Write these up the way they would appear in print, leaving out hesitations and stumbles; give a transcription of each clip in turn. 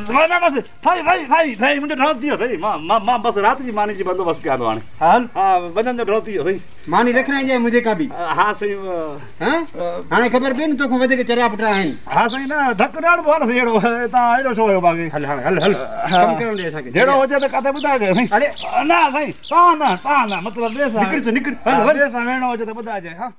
نه بس سائين سائين سائين سائين منهنجو ڍؤ ٿي ويو سائين مان مان مان بس رات جي ماني جي بندوبست ڪيان ٿو هاڻي. هل. ها منجهند جو ڍؤ ٿي ويو سائين. ماني رکرائجانء منهنجي کان به. ها سائين. ها هاڻي خبر پئي نه توکان وڌيڪ چريا پٽ آهن. ها سائين نه ڌڪ نه هڻبو آهي نه سائين اهڙو توهان اهڙو ڇو آهيو باقي. هل هاڻي هل هل ڪم ڪرڻ ڏي اسان کي. جهيڙو هجي ته ڪاٿي ٻڌائجانء سائين. اڙي. نه سائين توهان نه توهان نه مطلب ٻئي سان. نڪر تون نڪر هل هل. ٻئي سان وڙهڻو هجي ته ٻڌائجانء ها.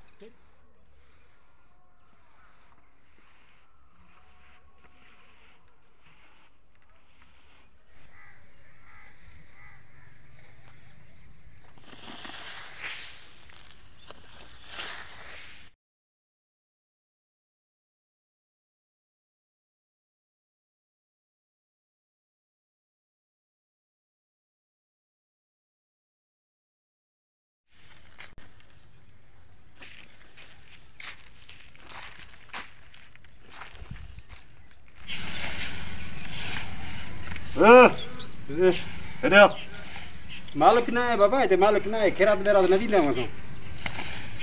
مالڪ نه آهي بابا هتي مالڪ نه آهي خيرات بيرات نه ڏيندا آهيون اسان.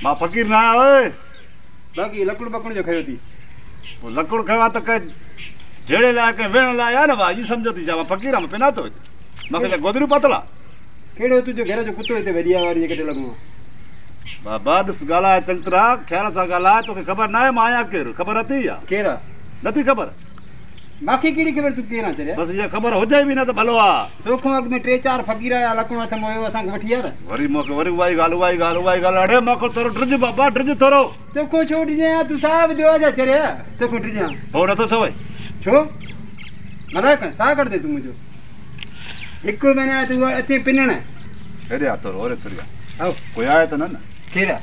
مان فقير نه آهيان اوئي. باقي لڪڙ بڪڙ جو کنيو ٿي. پوء لڪڙ کنيو آهي ته ڪنهن جهيڙي لاء ڪنهن ويهڻ لاء آهي نه ڀاء ائين سمجهو ٿي ڇا مان فقير آهيان مان پنان ٿو هتي مان کي ڇا گودڙيون پاتل آهي. ڪهڙو تنهنجو گهر جو ڪتو هتي وڏي آواري جي ڪٽي لڳو آهي. بابا ڏس ڳالهاء چڱي طرح خيال سان ڳالهاء توکي خبر ناهي مان آهيان ڪير خبر اٿئي يا. ڪير آ. نٿي خبر. مانکي ڪهڙي خبر تون ڪير آن چريا. بس اها خبر هجئي به نه ته ڀلو آ. توکان اڳ ۾ ٽي چار فقير آيا لڪڻو هٿ ۾ هيو اسان کي وٺي آ نه. وري مونکي وري اها ئي ڳالهه اها ئي ڳالهه اها ئي ڳالهه اڙي مونکي ٿورو ڊڄ بابا ڊڄ ٿورو. توکان ڇو ڊڄان تون ساهه وڌو آ ڇا چريا توکان ڊڄان. ڀؤ نٿو ڇوئي. ڇو ملائڪ ساهه ڪڍندين تون منهنجو. هڪ مهينو تون اچين پنڻ. هيڏي آ ٿورو هوري سريا. هائو. ڪوئي آهي ته نه نه. ڪير آ.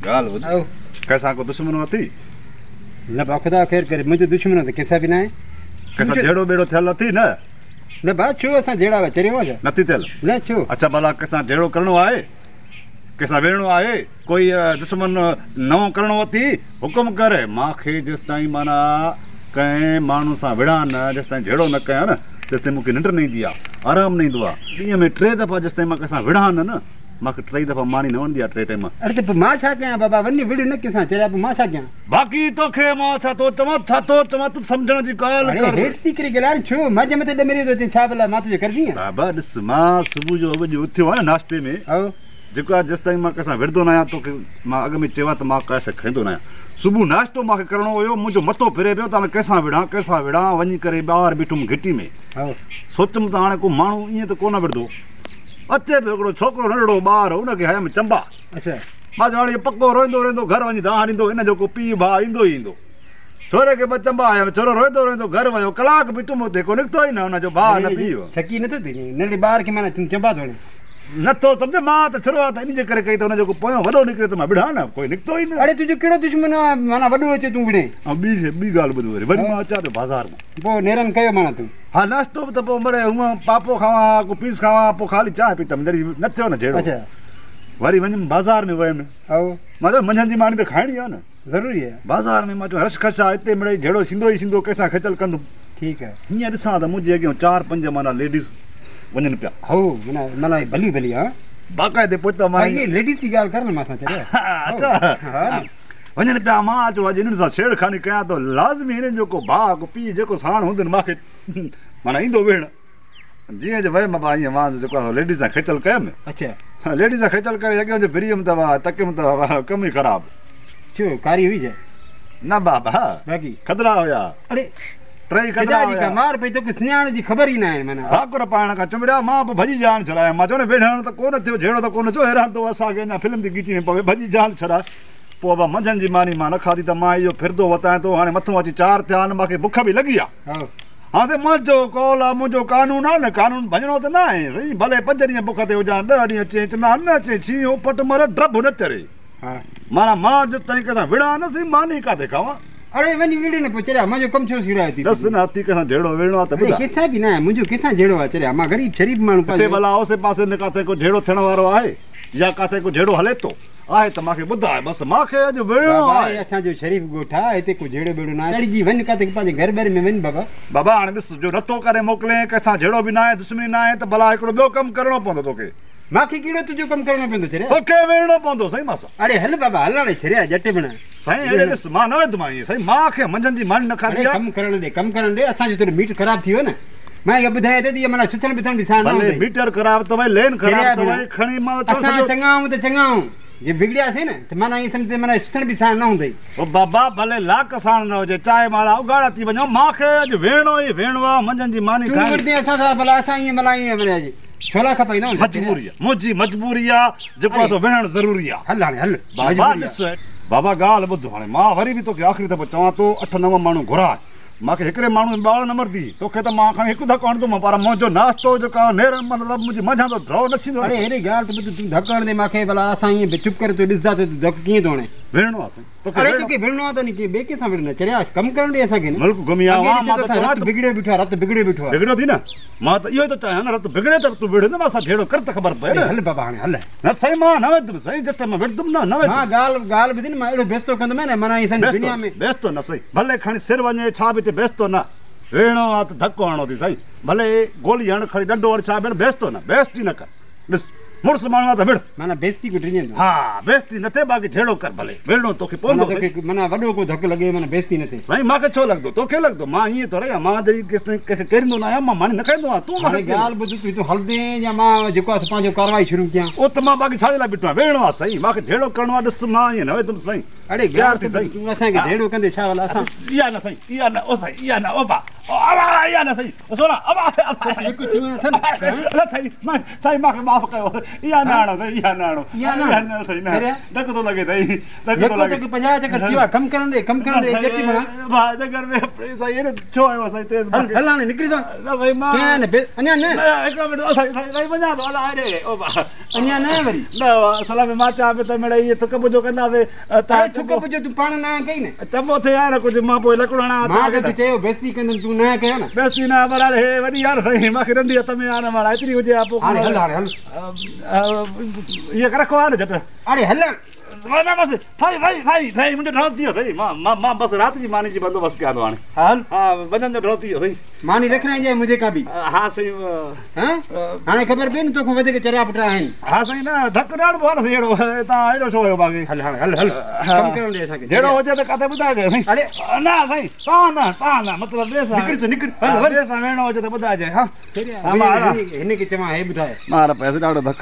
ڳالهه ٻڌ. هائو. ڪنهن سان ڪو دشمنو اٿئي. نه ڀاء خدا خير ڪري منهنجو دشمن ته ڪنهن سان به ناهي. ڪنهن سان جهيڙو ٻيڙو ٿيل اٿئي نه. نه ڀاء ڇو اسان جهيڙا چريو آهيان ڇا. نٿي ٿيل. نه ڇو. اڇا ڀلا ڪنهن سان جهيڙو ڪرڻو آهي. ڪنهن سان وڙهڻو آهي. ڪوئي دشمن نئون ڪرڻو اٿئي حڪم ڪر. مان کي جيستائين معنيٰ ڪنهن ماڻهو سان وڙهان نه جيستائين جهيڙو نه ڪيان نه تيستائين مون کي ننڊ نه ايندي آهي آرام نه ايندو آهي ڏينهن ۾ ٽي دفعا جيستائين مان ڪنهن سان وڙهان نه نه مان کي ٽئي دفعا ماني نه وڻندي آهي ٽي ٽيم. اڙي ته پوء مان ڇا ڪيان بابا وڃ وڙهه نه ڪنهن سان چريا پوء مان ڇا ڪيان. باقي توکي مان ڇا ٿو چوان ڇا ٿو چوان تون سمجهڻ جي ڳالهه ڪر. اڙي هيٺ ٿي ڪري ڳالهاء ڇو منهنجي مٿي ڏمري ٿو اچين ڇا ڀلا مان تنهنجو قرضي آهيان. بابا ڏس مان صبح جو اڳ جو اٿيو آهيان نه ناشتي ۾. هائو. جيڪو آهي جيستائين مان ڪنهن سان وڙهندو نه آهيان توکي مان اڳ ۾ چيو آهي ته مان ڪا شيء کائيندو نه آهيان. صبح ناشتو مان کي ڪرڻو هيو منهنجو مٿو ڦري پيو ته هاڻي ڪنهن سان وڙهان ڪنهن سان وڙهان وڃي ڪري ٻاهر بيٺم گهٽي ۾. سوچيم ته هاڻي ڪو ماڻهو ائين ته ڪونه وڙهندو. اچي پيو هڪڙو ڇوڪرو ننڍڙو ٻار ان کي هنيم چنبا. مان چيو هاڻي هي پڪو روئندو روئندو گهر وڃي دانهن ڏيندو هن جو ڪو پيء ڀاء ايندو ئي ايندو. ڇوري کي ٻه چنبا هنيم ڇورو روئندو روئندو گهر ويو ڪلاڪ بيٺم اتي ڪو نڪتو ئي نه ان جو ڀاء نه پيء. ڇڪي نٿو ٿي ننڍڙي ٻار کي معنيٰ تون چنبا ٿو هڻين. نٿو سمجهه مان ته شروعات ان جي ڪري ڪئي ته ان جو ڪو پويون وڏو نڪري ته مان وڙهان نه ڪوئي نڪتو ئي نه. اڙي تنهنجو ڪهڙو دشمن آ معنيٰ وڏو اچي تون وڙهين. ۽ ٻي شي ٻي ڳالهه ٻڌ وري وري مان اچان پيو بازار مان. پوء نيرن ڪيو معنيٰ تون. ها ناشتو به ته پوء مڙئي هونء پاپو کاوان ڪو پيس کاوان پوء خالي چانهه پيتم جڏهن نه ٿيو نه جهيڙو. اڇا. وري وڃم بازار ۾ ويم. هائو. مان چيو منجهند جي ماني ته کائڻي آ نه. ضروري آ. بازار ۾ مان چيو رش کش آ اتي مڙئي جهيڙو ٿيندو ئي ٿيندو ڪنهن سان کيچل ڪندم. ٺيڪ آ. هيئن ڏسان ته منهنجي اڳيان چار پنج معنيٰ ليڊيز وڃن پيا. هائو معنيٰ معنيٰ ڀلي ڀلي ها. باقاعدي پوئتان مان. اهي ليڊيز جي ڳالهه ڪر نه مان سان چريا. اڇا. ها. وڃن پيا مان چيو اڄ انهن سان ڇيڙ خاني ڪيان ٿو لازمي هنن جو ڪو ڀاء ڪو پيء جيڪو ساڻ هوندن مان کي معنيٰ ايندو ويهڻ. جيئن جو ويم ابا ائين مان جيڪو آهي ليڊيز سان کيچل ڪيم. اڇا. ليڊيز سان کيچل ڪري اڳيان جو ڦري ويم ته واهه تڪيم ته واهه ڪم ئي خراب. ڇو ڪاري هئي ڇا؟ نه بابا. باقي. کدڙا هيا. اڙي. ٽئي کدڙا خدا جي هيا. ڪا مار پئي توکي سڃاڻ جي خبر ئي ناهي معنيٰ. ڀاڪر پائڻ کان چنبڙيا مان به ڀڄي جان ڇڏايم مان چيو نه ويڙهڻ ته ڪونه ٿيو جهيڙو ته ڪونه ٿيو حيران ٿو اسان کي اڃا فلم ٿي ڳچي ۾ پوي ڀڄي جان ڇڏاء. پوء ابا منجهند جي ماني مان نه کاڌي ته مان اهو ڦرندو وتان ٿو هاڻي مٿون اچي چار ٿيا آهن مان کي بک به لڳي آ. هائو. هاڻ ته منهنجو قول آ منهنجو قانون آ نه قانون ڀڃڻو ته ناهي سائين ڀلي پنج ڏينهن بک تي هجان ڏهه ڏينهن چيچ نه نه چي شينهن اڦٽ مر ڊڀ نه چري. ها. معنيٰ مان جيستائين ڪنهن سان وڙهان نه سائين ماني ڪاٿي کاوان. اڙي وڃي وڙهه نه پوء چريا منهنجو ڪم ڇو سيڙايو ٿي. ڏس نه هٿي ڪنهن سان جهيڙو وڙهڻو آ ته اڙي ٻڌاء. ڪنهن سان به ناهي منهنجو ڪنهن سان جهيڙو آ چريا مان غريب شريف ماڻهو هتي پنهنجو. ڀلا اوسي پاسي ۾ ڪاٿي ڪو جهيڙو ٿيڻ وارو آهي يا ڪاٿي ڪو جهيڙو هلي ٿو. آهي ته مان کي ٻڌاء بس مان کي اڄ وڙهڻو بابا آهي. هي اسان جو شريف ڳوٺ آ هتي ڪو جهيڙو ٻيڙو ناهي تڙجي وڃ ڪاٿي پنهنجي گهر ٻر ۾ وڃ بابا. بابا هاڻي ڏس جو نٿو ڪري موڪلين ڪنهن سان جهيڙو به ناهي دشمني ناهي ته ڀلا هڪڙو ٻيو ڪم ڪرڻو پوندو توکي. مون کي ڪهڙو تنهنجو ڪم ڪرڻو پوندو چريا؟ توکي ويهڻو پوندو سائين مان سان. اڙي هل بابا هل هاڻي چريا ڄٽ بڻ. سائين هيڏي ڏس مان نه ويندم ائين سائين مان کي منجهند جي ماني نه کاڌي آ. ڪم ڪرڻ ڏي ڪم ڪرڻ ڏي اسان جو تيرو ميٽر خراب ٿي ويو نه مان اها ٻڌايان ٿو ته اها معنيٰ سٿڻ بٿڻ به ساڻ نه هوندي. ڀلي ميٽر خراب ته وئي لين خراب ته وئي کڻي مان ته اسان چڱا آهيون ته چڱا آهيون جي بگڙياسين نه ته معنيٰ ائين سمجهه ته معنيٰ سٿڻ به ساڻ نه هوندي. او بابا ڀلي لاڪ ساڻ نه هجي چاهي مالا اگهاڙا ٿي وڃو مان کي اڄ ويهڻو ئي ويهڻو آ منجهند جي ماني کائڻي. تون وڙهندين اسان سان ڀلا اسان ائين معنيٰ ائين معنيٰ ڇولا کپائيندا آهيون. مجبوري آ منهنجي مجبوري آ جيڪو آ سو وڙهڻ ضروري آ. هل هاڻي هل بابا ڏس بابا ڳالهه ٻڌ هاڻي مان وري به توکي آخري دفعو چوان ٿو اٺ نو ماڻهو گهراء مان کي هڪڙي ماڻهو ۾ ٻاڙ نه مرندي توکي ته مان کڻي هڪ ڌڪ هڻندومانء پر منهنجو ناشتو جيڪو آ نيرن مطلب منهنجي منجهان ته ڍؤ نه ٿيندو. اڙي هيڏي ڳالهه ته ٻڌ تون ڌڪ هڻندين مان کي ڀلا اسان ائين به چپ ڪري تو ڏسندا ته تون ڌڪ ڪيئن ٿو هڻين. وڙهڻو آ سائين. اڙي توکي وڙهڻو آ ته ني ڪنهن ٻئي ڪنهن سان وڙهه نه چريا ڪم ڪرڻ ڏي اسان کي نه. ملڪ گهمي آيو آهيان مان ته چوان رت بگڙيو بيٺو آ رت بگڙيو بيٺو آ. بگڙيو ٿي نه مان ته اهو ئي ٿو چاهيان نه رت بگڙي ته تون وڙهه نه مان سان جهيڙو ڪر ته خبر پئي نه. هل بابا هاڻي هل. نه سائين مان نه ويندم سائين جتي مان وڙهندم نه نه ويندم. مان ڳالهه ڳالهه ٻڌ نه مان اهڙو بيستو ڪندومانء نه معنيٰ ائين سمجهه دنيا ۾. بيستو نه سائين ڀلي کڻي سر وڃي ڇا به ٿئي بيستو نه وڙهڻو آ ته ڌڪو هڻڻو ٿي سائين ڀلي گولي هڻ کڻي ڏنڊو هڻ ڇا به هڻ بيستو نه بيستي نه ڪر ڏس. مڙس ماڻهو آ ته وڙهه. معنيٰ بيستي کان ڊڄين ٿو. ها بيستي نه ٿئي باقي جهيڙو ڪر ڀلي وڙهڻو توکي پوندو معنيٰ توکي معنيٰ وڏو ڪو ڌڪ لڳي معنيٰ بيستي نه ٿئي. سائين مان کي ڇو لڳندو توکي لڳندو مان ائين ٿوري آهيان مان جڏهن ڪيستائين ڪنهن کي ڪيريندو نه آهيان مان ماني نه کائيندو آهيان تون مان کي هاڻي ڳالهه ٻڌ تون هتون هلندين يا مان جيڪو آهي سو پنهنجو ڪارروائي شروع ڪيان. او ته مان باقي ڇا جي لاء بيٺو آهيان وڙهڻو آهي سائين مان کي جهيڙو ڪرڻو آهي ڏس مان ائين نه ويندم سائين اڙي تيار ٿي سائين تون اسان کي جهيڙو ڪندي ڇا ڀلا اسان اها نه سائين اها نه او سائين اها نه او با او اها نه سائين سونا ابا ابا هڪ ٿيو اٿن نه سائين مان سائين مان کي معاف ڪيو اها نه آڻو سائين اها نه آڻو اها نه سائين نه ڌڪ ٿو لڳي سائين ڌڪ ٿو لڳي توکي 50 چڪر ٿي ويا ڪم ڪرڻ ڏي ڪم ڪرڻ ڏي ڄٽي بڻا ڀاء جگر ۾ سائين اهڙو ڇو آيو سائين تيز هل هل هاڻي نڪري ٿا نه سائين مان ڪين نه اڃا نه هڪ منٽ سائين سائين وڃان ٿو الا اڙي او با اڃا نه وري نه اصل ۾ مان چوان پيو ته مڙئي اهي ٿڪ پوڄو ڪنداسين. اڙي ٿڪ پوڄو تون پاڻ نه ڪئي نه. چڱو ٿئي يار ڪجهه مان پوء لڪڙو هڻان ها مان توکي چيو بيستي ڪندم تون نه ڪيو نه. بيستي نه برحال هي وڏي يار سائين مان کي ننڍي هٿ ۾ آ نه ماڻا ايتري هجي ها پوء هاڻي هل هاڻي هل. هيء رکو ها نه جهٽ. اڙي هل. نه بس سائين سائين سائين سائين منهنجو ڍؤ ٿي ويو سائين مان مان مان بس رات جي ماني جي بندوبست ڪيان ٿو هاڻي. هل. ها منجهند جو ڍؤ ٿي ويو سائين. ماني رکرائجانء منهنجي کان به. ها سائين. ها هاڻي خبر پئي نه توکان وڌيڪ چريا پٽ آهن. ها سائين نه ڌڪ نه هڻبو آهي نه سائين اهڙو توهان اهڙو ڇو آهيو باقي. هل هاڻي هل هل ڪم ڪرڻ ڏي اسان کي. جهيڙو هجي ته ڪاٿي ٻڌائجانء سائين. اڙي نه سائين توهان نه توهان نه مطلب ٻئي سان. نڪر تون نڪر هل هل. ٻئي سان وڙهڻو هجي ته ٻڌائجانء ها. هن کي چوان هي ٻڌاء. مار پيس ڏاڍو ڌڪ.